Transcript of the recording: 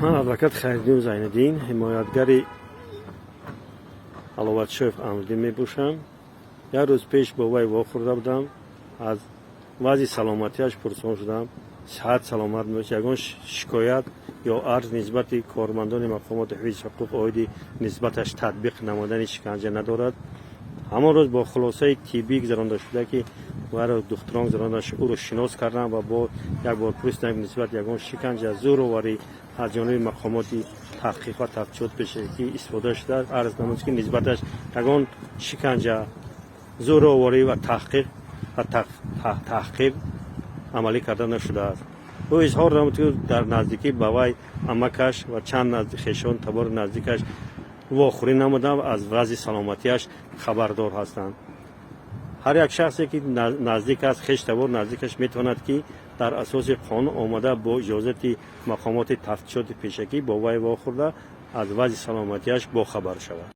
Ман адвокат Хайриддин Зайниддин, ҳимоятгари Ҳаловатшоев Амриддин мебошам. Як рӯз пеш бо вай вохӯрда будам, аз вазъи саломатиаш пурсон шудам. Сиҳат саломат мебошад, ягон шикоят ё арз нисбати кормандони мақомоти ҳифзи ҳуқуқ оиди нисбаташ татбиқ намудани шиканҷа надорад. Ҳамон рӯз бо хулосаи тиббӣ гузаронда шуда, ки вайро духтурон гузаронда, ӯро шинос кардам ва бо як бор пурсидам, нисбат ягон шиканҷа, зӯроварӣ аз ҷониби мақомоти таҳқиқ ва тафтишот пешакӣ истифода шудааст. Арз намуд, ки нисбаташ ягон шиканҷа, зӯроварӣ ва таҳқиқ ва таҳқир амалӣ карда нашудааст. Ӯ изҳор намуд, ки дар наздикӣ ба вай амакаш ва чанд хешон табори наздикаш вохӯрӣ намуданд ва аз вазъи саломатиаш хабардор ҳастанд. Ҳар як шахсе, ки наздик аст, хеш табор наздикаш, метавонад, ки дар асоси қонун омада, бо иҷозати мақомоти тафтишоти пешакӣ бо вай вохӯрда, аз вазъи саломатиаш бохабар шавад.